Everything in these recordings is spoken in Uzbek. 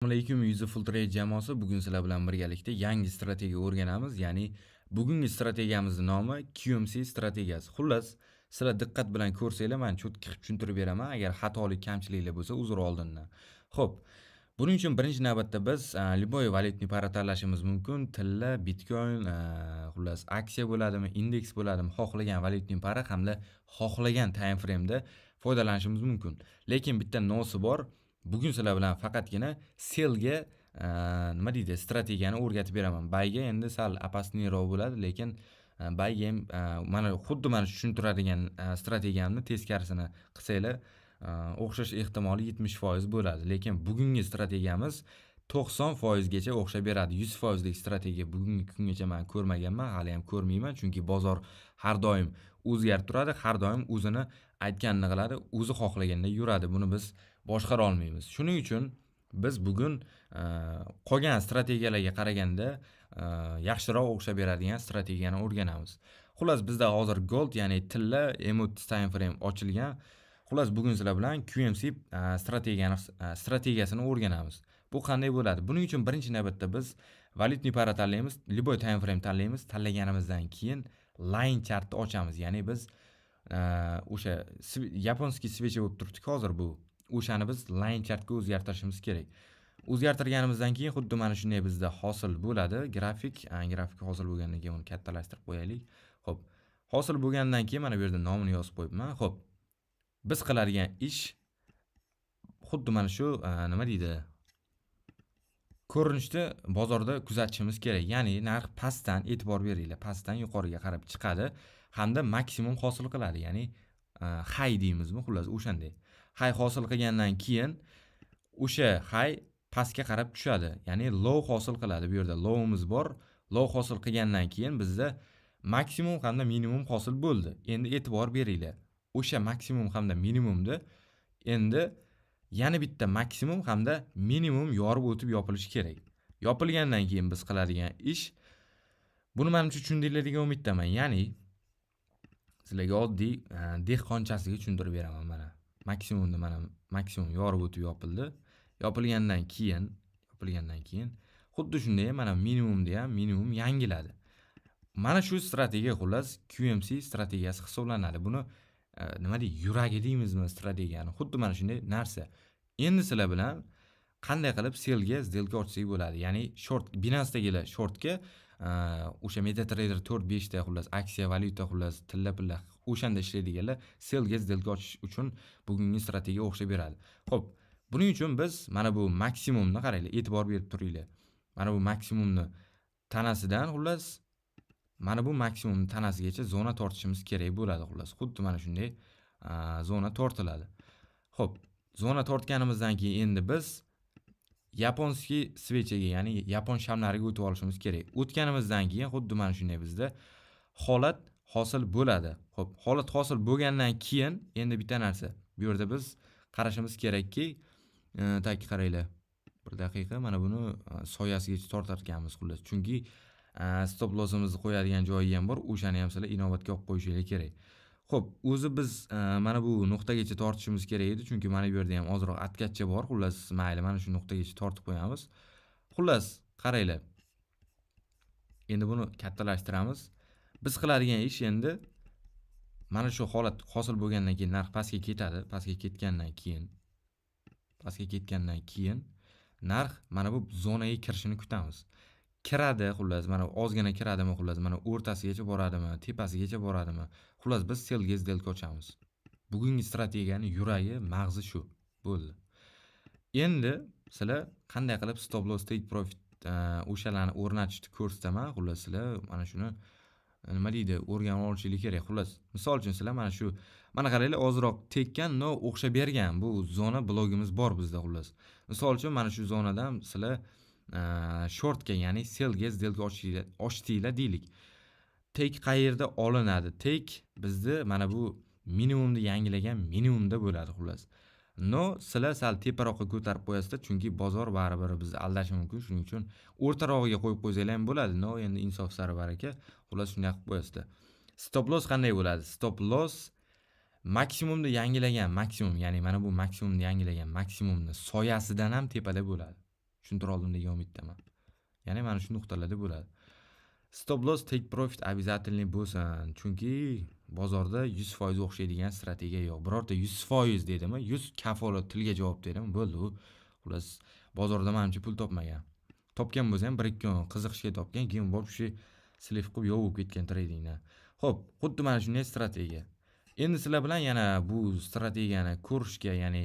Alaykum, Yuzuful Trade jamoasi. Bugun sizlar bilan birgalikda yangi strategiya o'rganamiz. Ya'ni bugungi strategiyamizning nomi QMC strategiyasi. Xullas, sizlar diqqat bilan ko'rsanglar, men чётко qilib tushuntirib beraman. Agar xatolik, kamchiliklar bo'lsa, uzr oldindan. Xo'p, buning uchun birinchi navbatda biz любой валютный пара tanlashimiz mumkin. Tilla, bitcoin, xullas aksiya bo'ladimi, indeks bo'ladimi, xohlagan валютный пара hamda xohlagan time frame'da foydalanishimiz mumkin. Lekin bitta но si bor. Bugun sizlar bilan faqatgina sellga nima deydi, strategiyani o'rgatib beraman. Buyga endi sal опасный roq bo'ladi, lekin buyga ham mana xuddi mana shu tushuntiradigan strategiyamni teskarisini qilsanglar, o'xshash ehtimoli 70% bo'ladi. Lekin bugungi strategiyamiz 90% gacha o'xshab beradi. 100% lik strategiya bugungi kungacha man ko'rmaganman, hali ham ko'rmayman, chunki bozor har doim o'zgarib turadi, har doim o'zini aytganini qiladi, o'zi xohlaganday yuradi. Buni biz boshqara olmaymiz. Shuning uchun biz bugun qolgan strategiyalarga qaraganda yaxshiroq o'xshab beradigan strategiyani o'rganamiz. Xullas, bizda hozir gold, ya'ni tilla M30 time frame ochilgan. Xullas, bugun sizlar bilan QMC strategiyasini o'rganamiz. Bu qanday bo'ladi? Buning uchun birinchi navbatda biz валютный пара tanlaymiz, любой time frame tanlaymiz. Tanlaganimizdan keyin line chartni ochamiz. Ya'ni biz o'sha японский свеча bo'lib turibdi hozir bu. O'shani biz line chartga o'zgartirishimiz kerak. O'zgartirganimizdan keyin xuddi mana shunday bizda hosil bo'ladi grafik. Grafik hosil bo'lgandan keyin uni kattalashtirib qo'yaylik. Xo'p, hosil bo'lgandan keyin mana bu yerda nomini yozib qo'yibman. Xo'p, biz qiladigan ish xuddi mana shu nima deydi, ko'rinishni bozorda kuzatishimiz kerak. Ya'ni narx pastdan, e'tibor beringlar, pastdan yuqoriga qarab chiqadi hamda maksimum hosil qiladi. Ya'ni high deymizmi, xullas o'shanday. High hosil qilgandan keyin o'sha high pastga qarab tushadi. Ya'ni low hosil qiladi. Bu yerda lowimiz bor. Low hosil qilgandan keyin bizda maksimum hamda minimum hosil bo'ldi. Endi e'tibor beringlar. O'sha maksimum hamda minimumni endi yana bitta maksimum hamda minimum yorib o'tib yopilishi kerak. Yopilgandan keyin biz qiladigan ish, buni manimcha tushundinglar degan umiddaman. Ya'ni sizlarga oddiy dehqonchasiga tushuntirib beraman mana. Maksimumni, mana maksimum yorib o'tib yopildi. Yopilgandan keyin xuddi shunday mana minimumda ham minimum yangiladi. Mana shu strategiya, xullas, QMC strategiyasi hisoblanadi. Buni nima deydi, yuragi deymizmi strategiyani. Xuddi mana shunday narsa. Endi sizlar bilan qanday qilib sellga сделка ochsak bo'ladi? Ya'ni short, Binance'dagilar shortga, o'sha MetaTrader 4, 5 ta, xullas aksiya, valyuta, xullas tilla pilla o'shanda ishlaydiganlar sellga сделка ochish uchun bugungi strategiya o'xshab beradi. Xo'p, buning uchun biz mana bu maksimumni, qaranglar, e'tibor berib turinglar. Mana bu maksimumni tanasidan, xullas, mana bu maksimum tanasigacha zona tortishimiz kerak bo'ladi, xullas. Xuddi mana shunday zona tortiladi. Xo'p, zona tortganimizdan keyin endi biz японский свеча ga, ya'ni yapon shamlariga o'tib olishimiz kerak. O'tganimizdan keyin xuddi mana shunday bizda holat hosil bo'ladi. Xo'p, holat hosil bo'lgandan keyin endi bitta narsa. Bu yerda biz qarashimiz kerakki, так, qaranglar. Bir daqiqa, mana buni soyasigacha tortar ekanmiz, xullas. Chunki stop lossimizni qo'yadigan joyi ham bor. O'shani ham sizlar inobatga olib qo'yishinglar kerak. Xo'p, o'zi biz mana bu nuqtagacha tortishimiz kerak edi, chunki mana bu yerda ham ozroq откат cha bor. Xullas, mayli, mana shu nuqtagacha tortib qo'yamiz. Xullas, qaranglar. Endi buni kattalashtiramiz. Biz qiladigan ish endi mana shu holat hosil bo'lgandan keyin narx pastga ketadi. Pastga ketgandan keyin narx mana bu zonaga kirishini kutamiz. Kiradi, xullas, mana ozgina kiradimi, xullas, mana o'rtasigacha boradimi, tepasigacha boradimi, xullas, biz sellga сделка ochamiz. Bugungi strategiyani yuragi, mag'zi shu bo'ldi. Endi sizlar qanday qilib stop loss, take profit, o'shalarni o'rnatishni ko'rsataman. Xullas, sizlar mana shuni nima deydi, o'rganib olishinglar kerak. Xullas, misol uchun, sizlar mana shu, mana qaranglar, ozroq tekkan, но o'xshab bergan bu zona blogimiz bor bizda. Xullas, misol uchun, mana shu zonadan sizlar shortga, ya'ni sellga сделка ochdinglar deylik. Take qayerda olinadi? Take bizni mana bu minimumni yangilagan minimumda bo'ladi, xullas. Но sizlar sal teparoqqa ko'tarib qo'yasizlar, chunki bozor baribir bizni aldashi mumkin. Shuning uchun o'rtarog'iga qo'yib qo'ysanglar ham bo'ladi, но endi insof sari baraka, xullas, shunday qilib qo'yasizlar. Stop loss qanday bo'ladi? Stop loss maksimumni yangilagan maksimum, ya'ni mana bu maksimumni yangilagan maksimumni soyasidan ham tepada bo'ladi. Tushuntira oldim degan umiddaman. Ya'ni mana shu nuqtalarda bo'ladi. Stop loss, take profit обязательный bo'lsin, chunki bozorda 100% o'xshaydigan strategiya yo'q. Birorta 100% dedimi, 100 kafolat tilga javob dedimi, bo'ldi u. Xullas, bozorda manimcha pul topmagan. Topgan bo'lsa ham 1-2 kun qiziqishga topgan, keyin borib shu слив qilib yo'q bo'lib ketgan tradingdan. Xo'p, xuddi mana shunday strategiya. Endi sizlar bilan yana bu strategiyani ko'rishga, ya'ni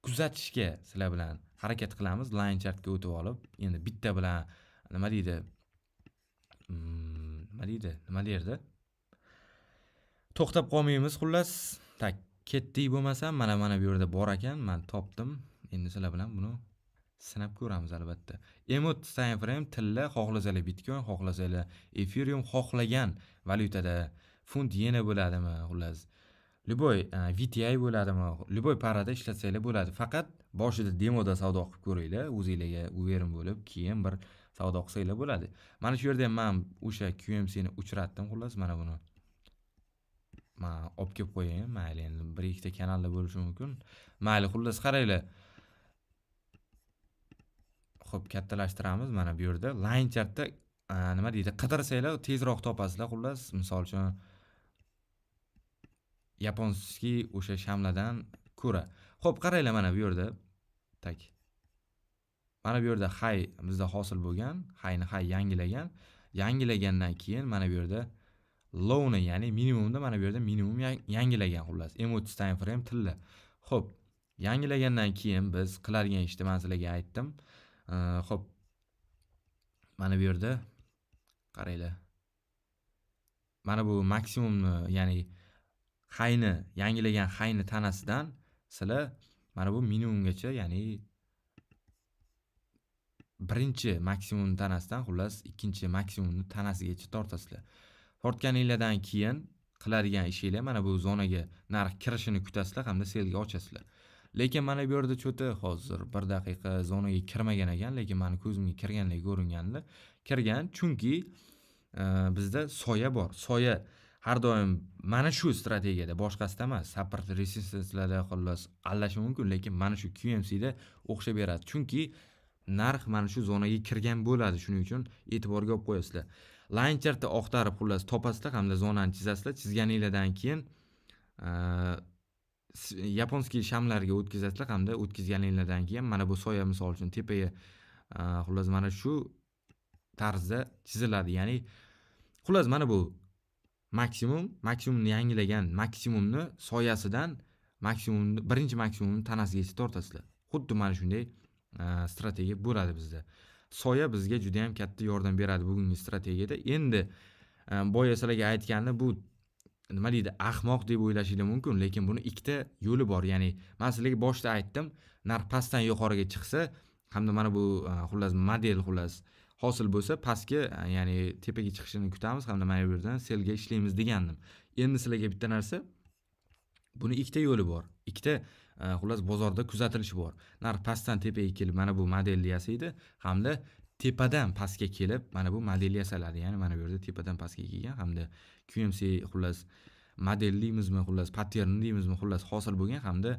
kuzatishga sizlar bilan harakat qilamiz. Line chartga o'tib olib, endi bitta bilan nima deydi? Nima deydi? Nima derdi? To'xtab qolmaymiz xullas. Так, ketdik bo'lmasam, mana bu yerda bor ekan, men topdim. Endi sizlar bilan buni sinab ko'ramiz albatta. M30 time frame tilla, xohlasanglar Bitcoin, xohlasanglar Ethereum, xohlagan valyutada funt yena bo'ladimi, xullas. Любой VTI bo'ladimi, любой parada ishlatsanglar bo'ladi. Faqat boshida demoda savdo qilib ko'ringlar, o'zinglarga уверен bo'lib, keyin bir savdo qilsanglar bo'ladi. Mana shu yerda ham men o'sha QMC ni uchratdim, xullas, mana buni. Men olib kelib qo'yayin, mayli, endi bir ikkita kanalda bo'lishi mumkin. Mayli, xullas qaranglar. Xo'p, kattalashtiramiz. Mana bu yerda line chartda nima deydi, qidirsanglar tezroq topasizlar, xullas. Misol uchun японский o'sha shamlardan ko'ra. Xo'p, qaranglar mana bu yerda. Так. Mana bu yerda high bizda hosil bo'lgan, highni high yangilagan. Yangilagandan keyin mana bu yerda lowni, ya'ni minimumda mana bu yerda minimum yangilagan xullas. M30 time frame tilla. Xo'p, yangilagandan keyin biz qiladigan ishni men sizlarga aytdim. Xo'p. Mana bu yerda qaranglar. Mana bu maksimumni, ya'ni highni yangilagan highni tanasidan sizlar mana bu minimumgacha, ya'ni birinchi maksimum tanasidan xullas ikkinchi maksimumni tanasigacha tortasizlar. Tortganinglardan keyin qiladigan ishinglar mana bu zonaga narx kirishini kutasizlar hamda sellga ochasizlar. Lekin mana bu yerda чё-то hozir bir daqiqa zonaga kirmagan ekan, lekin mani ko'zimga kirgandek ko'ringandi. Kirgan, chunki bizda soya bor. Soya har doim mana shu strategiyada, boshqasida emas. Support resistancelarda xullas aldashi mumkin, lekin mana shu QMCda o'xshab beradi. Chunki narx mana shu zonaga kirgan bo'ladi. Shuning uchun e'tiborga olib qo'yasizlar. Line chartda oqtarib xullas topasizlar hamda zonani chizasizlar. Chizganinglardan keyin японский shamlarga o'tkazasizlar hamda o'tkazganinglardan keyin mana bu soya misol uchun tepaga xullas mana shu tarzda chiziladi. Ya'ni xullas mana bu maksimum, maksimumni yangilagan maksimumni soyasidan maksimumni birinchi maksimumni tanasigacha tortasizlar. Xuddi mana shunday strategiya bo'ladi bizda. Soya bizga juda ham katta yordam beradi bugungi strategiyada. Endi boya sizlarga aytganim bu nima deydi, ahmoq deb o'ylashinglar mumkin, lekin buni ikkita yo'li bor. Ya'ni men sizlarga boshida aytdim, narx pastdan yuqoriga chiqsa hamda mana bu xullas model xullas hosil bo'lsa, pastga, ya'ni tepaga chiqishini kutamiz hamda mana bu yerdan sellga ishlaymiz degandim. Endi sizlarga bitta narsa, buni ikkita yo'li bor. Ikkita xullas bozorda kuzatilishi bor. Narx pastdan tepaga kelib mana bu modelni yasaydi hamda tepadan pastga kelib mana bu model yasaladi. Ya'ni mana bu yerda tepadan pastga kelgan hamda QMC xullas model deymizmi, xullas pattern deymizmi, xullas hosil bo'lgan hamda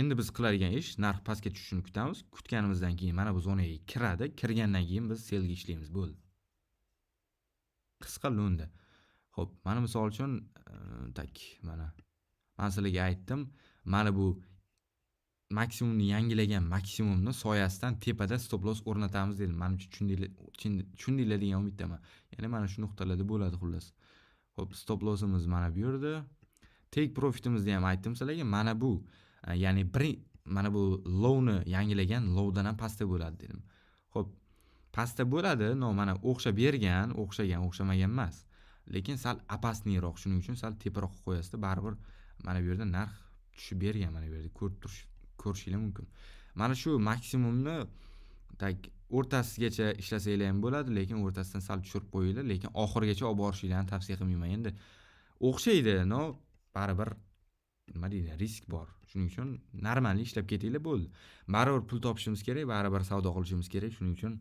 endi biz qiladigan ish narx pastga tushishini kutamiz. Kutganimizdan keyin mana bu zonaga kiradi. Kirgandan keyin biz sellga ishlaymiz, bo'ldi. Qisqa lo'nda. Xo'p, mana misol uchun так, mana men sizlarga aytdim, mana bu maksimumni yangilagan maksimumni soyasidan tepada stop loss o'rnatamiz dedim. Manimcha tushundinglar degan umiddaman. Ya'ni mana shu nuqtalarda bo'ladi xullas. Xo'p, stop lossimiz mana bu yerda. Take profitimizni ham aytdim sizlarga. Mana bu, ya'ni bir mana bu lowni yangilagan lowdan ham pastda bo'ladi dedim. Xo'p, pastda bo'ladi, но mana o'xshab bergan, o'xshagan, o'xshamagan emas. Lekin sal опасный roq, shuning uchun sal teparoq qo'yasizda, baribir mana bu yerda narx tushib bergan, mana bu yerda ko'rib turish ko'rishinglar mumkin. Mana shu maksimumni так o'rtasigacha ishlasanglar ham bo'ladi, lekin o'rtasidan sal tushirib qo'yinglar, lekin oxirigacha olib borishinglarni tavsiya qilmayman. Endi o'xshaydi, но baribir nima deydi, risk bor. Shuning uchun нормальный ishlab ketinglar bo'ldi. Baribir pul topishimiz kerak, baribir savdo qilishimiz kerak. Shuning uchun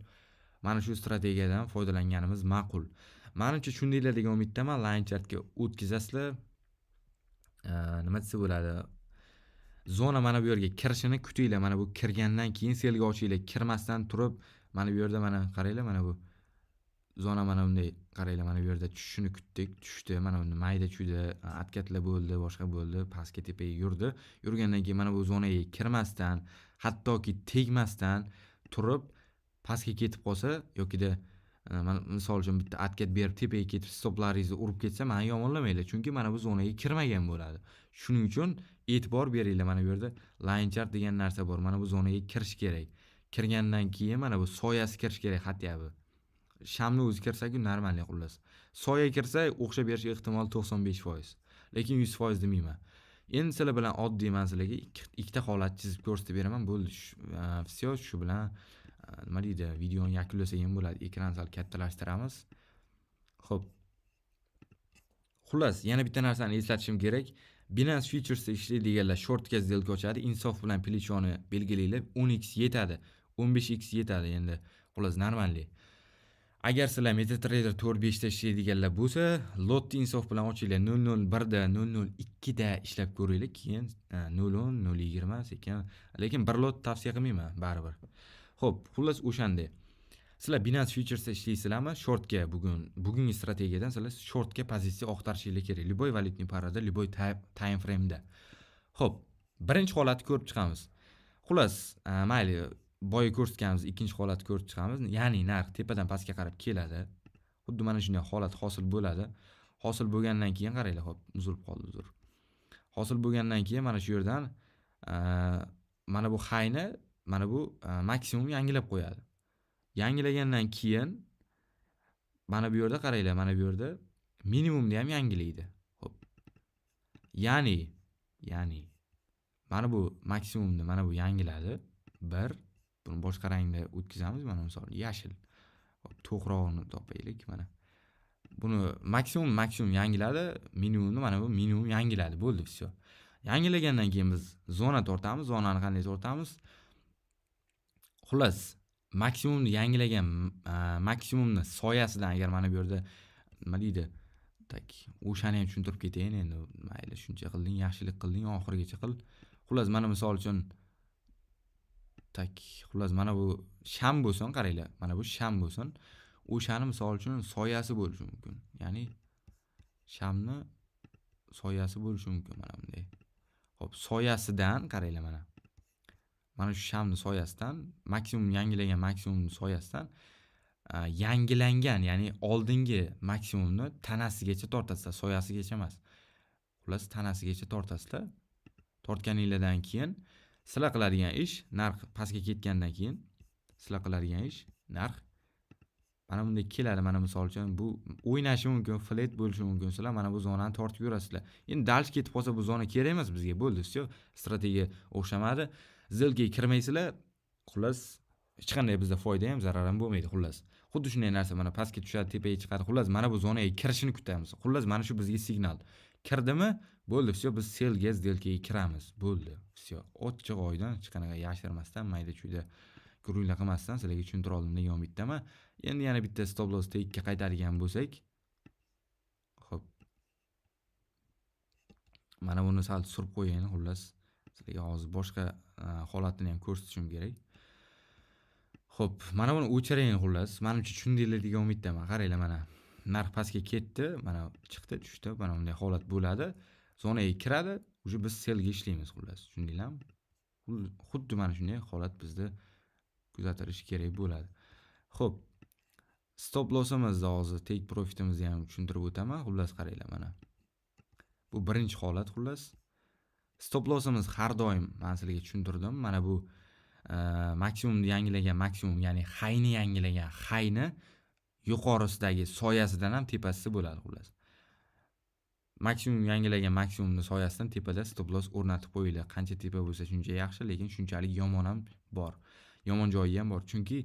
mana shu strategiyadan foydalanganimiz ma'qul. Manimcha tushundinglar degan umiddaman. Line chartga o'tkazasizlar. Nima desa bo'ladi? Zona mana bu yerga kirishini kutinglar. Mana bu kirgandan keyin sellga ochinglar. Kirmasdan turib mana bu yerda mana qaranglar, mana bu zona mana bunday qaranglar, mana bu yerda tushishini kutdik, tushdi. Mana buni mayda chuyda откат lar bo'ldi, boshqa bo'ldi, pastga tepaga yurdi. Yurgandan keyin mana bu zonaga kirmasdan, hattoki tegmasdan turib pastga ketib qolsa yokida mana misol uchun bitta откат berib tepaga ketib stoplaringizni urib ketsa, mani yomonlamanglar, chunki mana bu zonaga kirmagan bo'ladi. Shuning uchun e'tibor beringlar, mana bu yerda line chart degan narsa bor. Mana bu zonaga kirish kerak. Kirgandan keyin mana bu soyasi kirish kerak хотя бы. Shamni o'zi kirsa-ku нормальный xullas. Soya kirsa o'xshab berish ehtimoli 95%. Lekin 100% demayman. Endi sizlar bilan oddiy man sizlarga ikkita holat chizib ko'rsatib beraman. Bo'ldi. Всё, shu bilan nima deydi, videoni yakunlasak ham bo'ladi. Ekran sal kattalashtiramiz. Xo'p. Xullas, yana bitta narsani eslatishim kerak. Binance Futuresda ishlaydiganlar shortga сделка ochadi. Insof bilan плечо ni belgilanglar. 10x yetadi. 15x yetadi endi. Xullas, нормальный. Agar sizlar MetaTrader 4-5 da ishlaydiganlar bo'lsa, lotni insof bilan ochinglar. 0.01 da, 0.02 da ishlab ko'ringlar, keyin 0.10, 0.20 sekin, lekin bir lot tavsiya qilmayman baribir. Xo'p, xullas o'shanday. Sizlar Binance Futuresda ishlaysizlarmi? Shortga bugungi strategiyadan sizlar shortga pozitsiya oqtarishinglar kerak. Любой валютный пара da, любой time frame'da. Xo'p, birinchi holatni ko'rib chiqamiz. Xullas, mayli, boya ko'rsatganimiz ikkinchi holatni ko'rib chiqamiz. Ya'ni narx tepadan pastga qarab keladi. Xuddi mana shunday holat hosil bo'ladi. Hosil bo'lgandan keyin qaranglar, hop, uzilib qoldi, uzr. Hosil bo'lgandan keyin mana shu yerdan mana bu highni, mana bu maksimum yangilab qo'yadi. Yangilagandan keyin mana bu yerda qaranglar, mana bu yerda minimumni ham yangilaydi. Xo'p. Ya'ni mana bu maksimumni mana bu yangiladi. 1, buni boshqa rangda o'tkazamiz, mana misol yashil. Hop, to'qrog'ini topaylik mana. Buni maksimum yangiladi, minimumni mana bu minimum yangiladi. Bo'ldi, всё. Yangilagandan keyin biz zona tortamiz. Zonani qanday tortamiz? Xullas, maksimumni yangilagan maksimumni soyasidan agar mana bu yerda nima deydi? Так, o'shani ham tushuntirib ketayin endi. Mayli, shuncha qilding, yaxshilik qilding, oxirigacha qil. Xullas, mana misol uchun так, xullas mana bu sham bo'lsin, qaranglar. Mana bu sham bo'lsin. O'shani misol uchun soyasi bo'lishi mumkin. Ya'ni shamni soyasi bo'lishi mumkin mana bunday. Xo'p, soyasidan qaranglar mana. Mana shu shamni soyasidan maksimum yangilangan maksimumni soyasidan yangilangan, ya'ni oldingi maksimumni tanasigacha tortasizlar, soyasigacha emas. Xullas, tanasigacha tortasizlar. Tortganinglardan keyin sizlar qiladigan ish, narx pastga ketgandan keyin sizlar qiladigan ish, narx mana bunday keladi. Mana misol uchun bu o'ynashi mumkin, flat bo'lishi mumkin. Sizlar mana bu zonani tortib yurasizlar. Endi дальше ketib qolsa, bu zona kerak emas bizga. Bo'ldi, всё, strategiya o'xshamadi. Сделка ga kirmaysizlar. Xullas, hech qanday bizda foyda ham, zarar ham bo'lmaydi, xullas. Xuddi shunday narsa mana pastga tushadi, tepaga chiqadi. Xullas, mana bu zonaga kirishini kutamiz. Xullas, mana shu bizga signal. Kirdimi? Bo'ldi, всё, biz sellga сделка ga kiramiz. Bo'ldi. Всё. Ochiq oydin, hech qanaqa yashirmasdan, mayda-chuyda gurunglar qilmasdan sizlarga tushuntira oldim degan umiddaman. Endi yana bitta stop loss take'ga qaytadigan bo'lsak, xo'p. Mana buni sal surib qo'yayin, xullas. Sizlarga hozir boshqa holatini ham ko'rsatishim kerak. Xo'p, mana buni o'chirayin xullas. Manimcha tushundinglar degan umiddaman. Qaranglar mana. Narx pastga ketdi, mana chiqdi, tushdi. Mana bunday holat bo'ladi. Zonaga kiradi, уже biz sellga ishlaymiz xullas. Tushundinglarmi? Xuddi mana shunday holat bizda kuzatilishi kerak bo'ladi. Xo'p, stop lossimizni hozir, take profitimizni ham tushuntirib o'taman. Xullas, qaranglar mana. Bu birinchi holat xullas. Stop lossimiz har doim men sizlarga tushuntirdim. Mana bu maksimumni yangilagan maksimum, ya'ni highni yangilagan highni yuqorisidagi soyasidan ham tepasida bo'ladi xullas. Maksimum yangilagan maksimumni soyasidan tepada stop loss o'rnatib qo'yinglar. Qancha tepa bo'lsa shuncha yaxshi, lekin shunchalik yomon ham bor. Yomon joyi ham bor. Chunki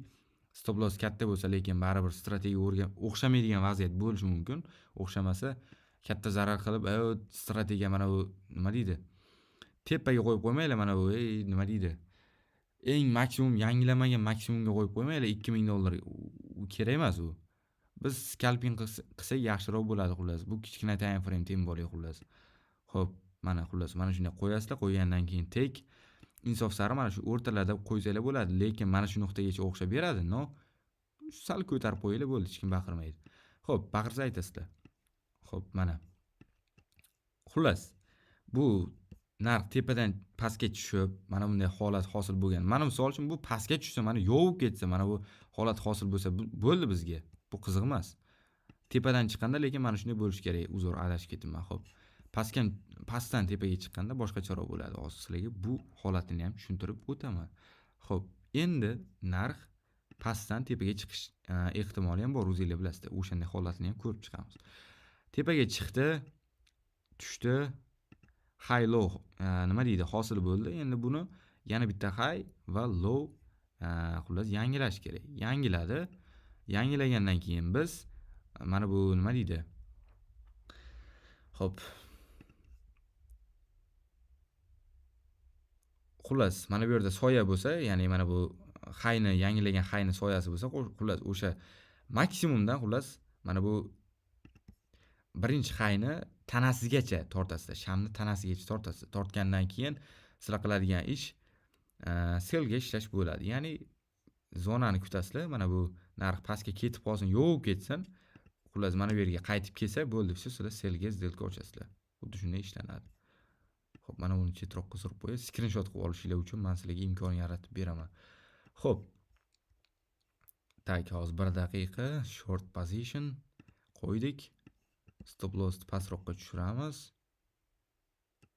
stop loss katta bo'lsa, lekin baribir strategiya o'xshamaydigan vaziyat bo'lishi mumkin. O'xshamasa katta zarar qilib, strategiya mana bu nima deydi? Tepaga qo'yib qo'ymanglar mana bu, ey, nima deydi? Eng maksimum yangilamagan maksimumga qo'yib qo'ymanglar 2000 dollar. U kerak emas u. Biz scalping qilsak yaxshiroq bo'ladi xullas. Bu kichkina time frame, тем более xullas. Xo'p. Mana xullas mana shunday qo'yasizlar, qo'ygandan keyin tek insof sari mana shu o'rtalarda qo'ysanglar bo'ladi, lekin mana shu nuqtagacha o'xshab beradi, no sal ko'tarib qo'yinglar bo'ldi, hech kim baqirmaydi. Xo'p, baqirsa aytasizlar. Xo'p, mana. Xullas, bu narx tepadan pastga tushib, mana bunday holat hosil bo'lgan. Mana misol uchun bu pastga tushsa, mana yovib ketsa, mana bu holat hosil bo'lsa, bo'ldi bizga. Bu qiziq emas. Tepadan chiqqanda lekin mana shunday bo'lishi kerak. Uzr, adashib ketibman. Xo'p. Pastdan tepaga chiqqanda boshqacharoq bo'ladi. Hozir sizlarga bu holatini ham tushuntirib o'taman. Xo'p, endi narx pastdan tepaga chiqish ehtimoli ham bor, o'zingizlar bilasizlar. O'shanday holatini ham ko'rib chiqamiz. Tepaga chiqdi, tushdi, high low nima deydi, hosil bo'ldi. Endi buni yana bitta high va low xullas yangilash kerak. Yangiladi. Yangilagandan keyin biz mana bu nima deydi? Xo'p. Xullas, mana bu yerda soya bo'lsa, ya'ni mana bu highni yangilagan highni soyasi bo'lsa, xullas o'sha maksimumdan xullas mana bu birinchi highni tanasigacha tortasizlar, shamni tanasigacha tortasizlar. Tortgandan keyin sizlar qiladigan ish sellga ishlash bo'ladi. Ya'ni zonani kutasizlar, mana bu narx pastga ketib qolsin, yo'q ketsin. Xullas mana bu yerga qaytib kelsa bo'ldi, sizlar sellga сделка ochasizlar. Xuddi shunday ishlanadi. Xo'p, mana buni chetroqqa surib qo'yib, skrinshot qilib olishinglar uchun men sizlarga imkon yaratib beraman. Xo'p. Tak, hozir 1 daqiqa short position qo'ydik. Stop lossni pastroqqa tushiramiz.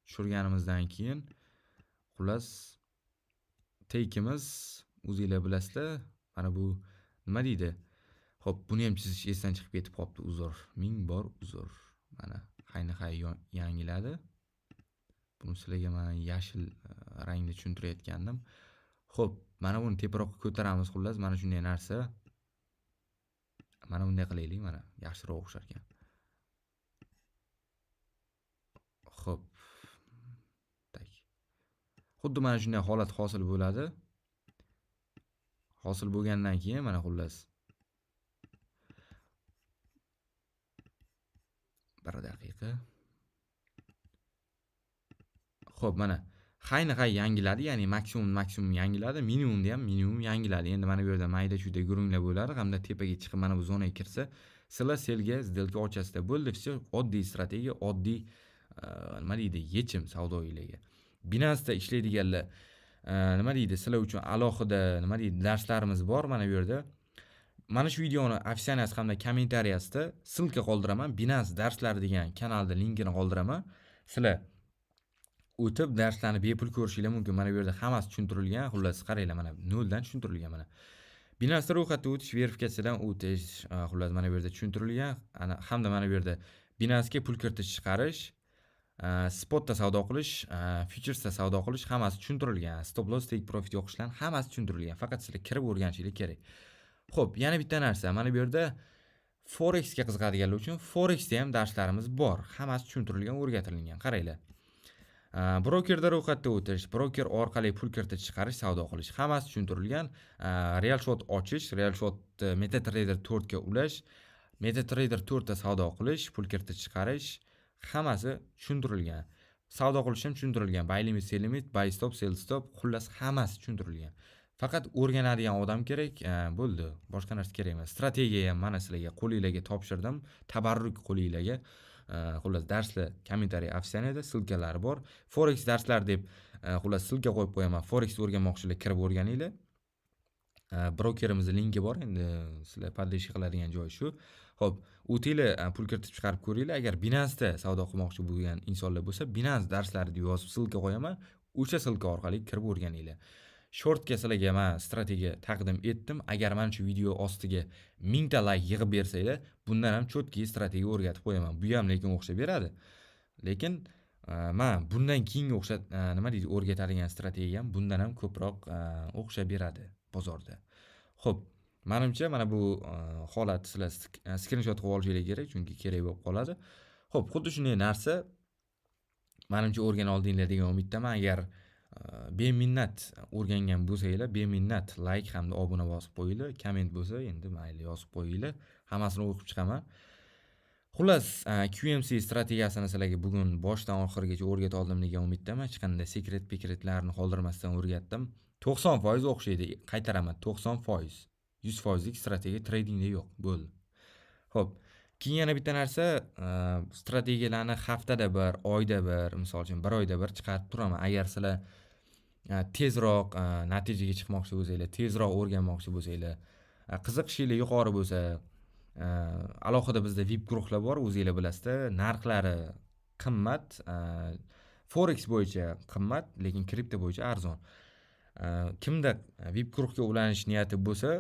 Tushirganimizdan keyin xullas take'imiz o'zingizlar bilasizlar, mana bu nima deydi? Xo'p, buni ham chizish esdan chiqib ketib qolibdi, uzr. 1000 bor uzr. Mana hayni hay yangiladi. Buni sizlarga men yashil rangda tushuntirayotgandim. Xo'p, mana buni teparoqqa ko'taramiz, xullas mana shunday narsa. Mana bunday qilaylik, mana yaxshiroq o'xshar ekan. Xo'p. Tak. Xuddi mana shunday holat hosil bo'ladi. Hosil bo'lgandan keyin mana xullas 1 daqiqa. Xo'p, mana hayni hay yangiladi, ya'ni maksimum yangiladi, minimumda ham minimum yangiladi. Endi mana bu yerda mayda chuyda gurunglar bo'ladi hamda tepaga chiqib mana bu zonaga kirsa, sizlar sellga сделка ochasizlar. Bo'ldi, всё, oddiy strategiya, oddiy nima deydi, yechim savdoylarga. Binance'da ishlaydiganlar nima deydi, sizlar uchun alohida nima deydi, darslarimiz bor mana bu yerda. Mana shu videoni описанияsi hamda kommentariyasida ссылка qoldiraman. Binance darslari degan kanalda linkini qoldiraman. Sizlar o'tib darslarni bepul ko'rishingiz mumkin. Mana bu yerda hammasi tushuntirilgan. Xullas qaranglar, mana noldan tushuntirilgan mana. Binance ro'yxatdan o'tish, verifikatsiyadan o'tish, xullas mana bu yerda tushuntirilgan. Ana hamda mana bu yerda Binance'ga pul kiritish, chiqarish, spotda savdo qilish, futuresda savdo qilish hammasi tushuntirilgan. Stop loss, take profit yoqishlar hammasi tushuntirilgan. Faqat sizlar kirib o'rganishingiz kerak. Xo'p, yana bitta narsa, mana bu yerda Forex ga qiziqadiganlar uchun Forexda ham darslarimiz bor. Hammasi tushuntirilgan, o'rgatilgan. Qaranglar. Brokerda ro'yxatdan o'tish, broker orqali pul kiritish, chiqarish, savdo qilish hammasi tushuntirilgan. Real shot ochish, real shot MetaTrader 4 ga ulash, MetaTrader 4 ta savdo qilish, pul kiritish, chiqarish hammasi tushuntirilgan. Savdo qilish ham tushuntirilgan. Buy limit, sell limit, buy stop, sell stop, xullas hammasi tushuntirilgan. Faqat o'rganadigan odam kerak, bo'ldi. Boshqa narsa kerak emas. Strategiya ham mana sizlarga qo'lingizga topshirdim, tabarruk qo'lingizga. Xullas darslar kommentariy описаниеda ссылкалari bor. Forex darslar deb xullas ссылка qo'yib qo'yaman. Forex o'rganmoqchilar kirib o'rganinglar. Brokerimizning linki bor, endi sizlar поддержка qiladigan joyi shu. Xo'p, o'tinglar, pul kiritib chiqarib ko'ringlar. Agar Binance'da savdo qilmoqchi bo'lgan insonlar bo'lsa, Binance darslari deb yozib ссылка qo'yaman. O'sha ссылка orqali kirib o'rganinglar. Shortga sizlarga men strategiya taqdim etdim. Agar mana shu video ostiga 1000 ta like yig'ib bersanglar, bundan ham cho'tki strategiya o'rgatib qo'yaman. Bu ham lekin o'xshab beradi. Lekin men bundan keyingi o'xshab nima deydi, o'rgatadigan strategiyam bundan ham ko'proq o'xshab beradi bozorda. Xo'p, menimcha mana bu holat sizlar skrinshot qilib olishinglar kerak, chunki kerak bo'lib qoladi. Xo'p, xuddi shunday narsa menimcha o'rgana oldinglar degan umiddaman. Agar beminnat o'rgangan bo'lsanglar, beminnat like hamda obuna bosib qo'yinglar. Komment bo'lsa, endi mayli yozib qo'yinglar. Hammasini o'qib chiqaman. Xullas, QMC strategiyasini sizlarga bugun boshdan oxirigacha o'rgata oldim degan umiddaman. Hech qanday секрет pekretlarni qoldirmasdan o'rgatdim. 90% o'xshaydi, qaytaraman, 90%. 100%lik strategiya tradingda yo'q, bo'ldi. Xo'p, keyin yana bitta narsa, strategiyalarni haftada bir, oyda bir, misol uchun, bir oyda bir chiqarib turaman. Agar sizlar tezroq natijaga chiqmoqchi bo'lsanglar, tezroq o'rganmoqchi bo'lsanglar, qiziqishinglar yuqori bo'lsa, alohida bizda VIP guruhlar bor, o'zinglar bilasizlar, narxlari qimmat, forex bo'yicha qimmat, lekin kripto bo'yicha arzon. Kimda VIP guruhga ulanish niyati bo'lsa,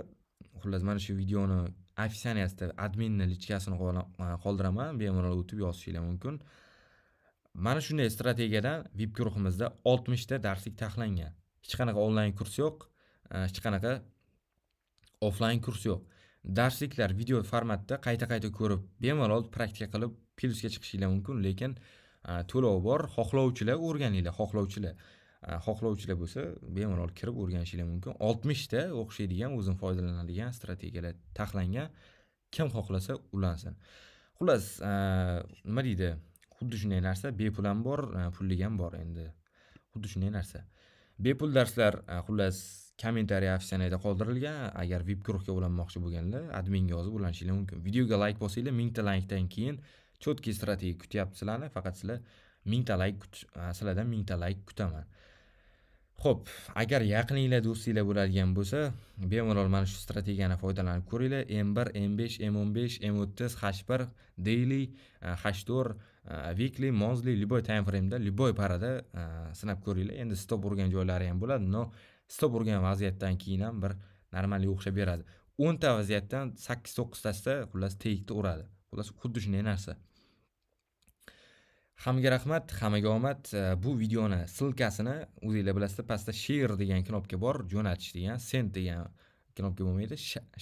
xullas, mana shu videoni описание sida adminni личка sini qoldiraman, bemalol o'tib yozishinglar mumkin. Mana shunday strategiyadan VIP guruhimizda 60 ta darslik taxlangan. Hech qanaqa onlayn kurs yo'q, hech qanaqa offlayn kurs yo'q. Darsliklar video formatda, qayta-qayta ko'rib, bemalol praktika qilib plyusga chiqishinglar mumkin, lekin to'lov bor. Xohlovchilar o'rganinglar, xohlovchilar. Xohlovchilar bo'lsa, bemalol kirib o'rganishinglar mumkin. 60 ta o'xshaydigan, o'zim foydalanadigan strategiyalar taxlangan. Kim xohlasa ulansin. Xullas, nima deydi? Xuddi shunday narsa, bepul ham bor, pullik ham bor endi. Xuddi shunday narsa. Bepul darslar, xullas, kommentariy, описание da qoldirilgan. Agar VIP guruhga ulanmoqchi bo'lganlar, adminga yozib ulanishinglar mumkin. Videoga layk bosinglar, 1000 ta laykdan keyin четкий strategiya kutyapti sizlarni. Faqat sizlar 1000 ta layk kut, sizlardan 1000 ta layk kutaman. Xo'p, agar yaqininglar, do'stinglar bo'ladigan bo'lsa, bemalol mana shu strategiyani foydalanib ko'ringlar. M1, M5, M15, M30, H1, daily, H4, weekly, monthly, любой time frame'da, любой пара da sinab ko'ringlar. Endi stop urgan joylari ham bo'ladi, но stop urgan vaziyatdan keyin ham bir нормальный o'xshab beradi. 10 ta vaziyatdan 8-9 tasida, xullas, take'ni uradi. Xullas, xuddi shunday narsa. Hammaga rahmat, hammaga omad. Bu videoni ссылка sini o'zinglar bilasizlar, pastda share degan knopka bor, jo'natish degan, send degan knopka bo'lmaydi,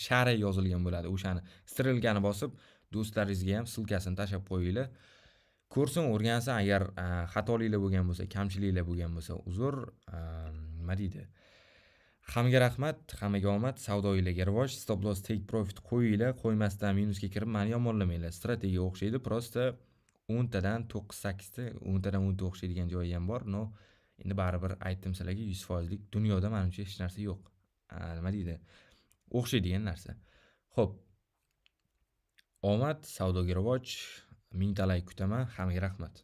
share yozilgan bo'ladi. O'shani стрелка ni bosib, do'stlaringizga ham ссылка sini tashlab qo'yinglar. Ko'rsin, o'rgansin, agar xatoliklar bo'lgan bo'lsa, kamchiliklar bo'lgan bo'lsa, uzr, nima deydi? Hammaga rahmat, hammaga omad, savdoylarga rivoj, stop loss, take profit qo'yinglar, qo'ymasdan minusga kirib mani yomonlamanglar. Strategiya o'xshaydi, просто 10 tadan 9-8 ta, 10 tadan 10 ta o'xshaydigan joyi ham bor, но endi baribir aytdim sizlarga, 100% lik dunyoda manimcha hech narsa yo'q. Nima deydi? O'xshaydigan narsa. Xo'p. Omad, savdoga rivoj, 1000 ta layk kutaman. Hammaga rahmat.